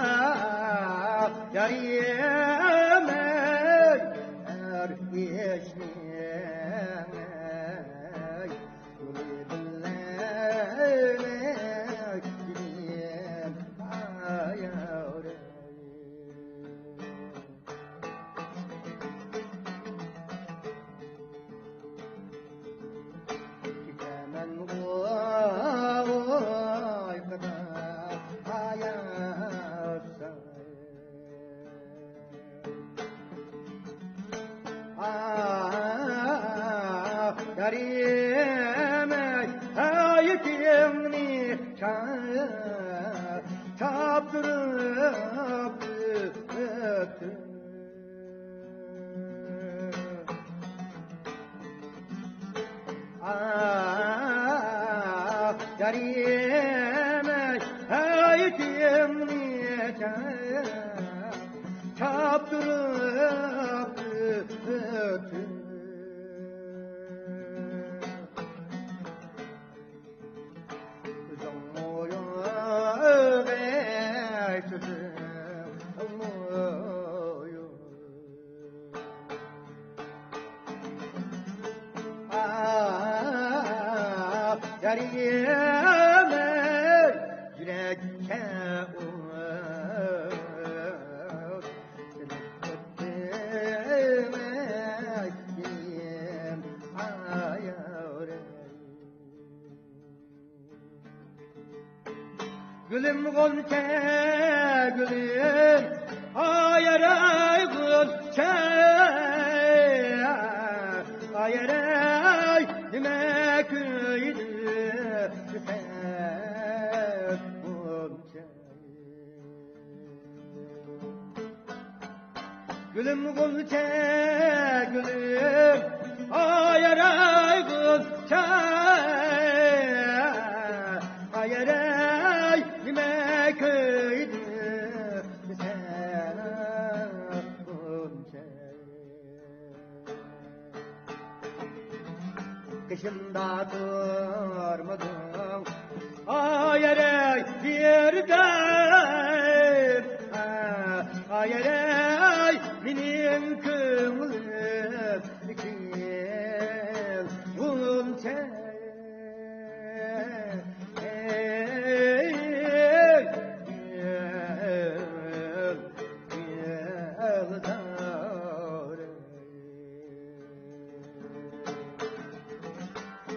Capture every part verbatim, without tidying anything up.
ئاھ، يار يېمەي، ئەر ئىشنى گۈلى بىلەي، گۈلىم، ئاياۋرەي. كېتەمەن غۇي قىدا ھاياتسىز. ئاھ، يار يېمەي، ھايىتىڭنى چاپتۇرۇپ ئۆتتۈم. ئاھ، يار يېمەي، ھايىتىڭنى چاپتۇرۇپ ئۆتتۈم. ئۆزۈڭمۇ يوق، ئەي سۆزۈڭمۇ يوق. ئاھ، يار يېمەي، يۈرەككە ئوت سېلىپ كەتتىم، ئەي ئاياۋرەي. گۈلۈم غۇنچە، گۈلۈم، ئاياراي غۇنچە، ئاياراي، نېمە كۈيدە سەن غۇنچە. گۈلۈم غۇنچە، گۈلۈم، ئاياراي غۇنچە، ئاياراي، نېمە كۈيدە سەن غۇنچە. قېشىمدا تۇرمىدىڭ، ئاياراي، بىردەم. ئاياراي، مېنىڭ كۆڭلۈم كېلىپ غۇنچە.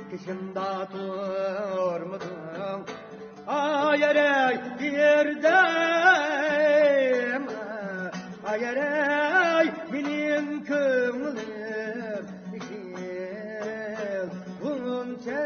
قېشىمدا تۇرمىدىڭ، ئاياراي، بىردەم. ئاياراي، مېنىڭ كۆڭلۈم يېشىل غۇنچە.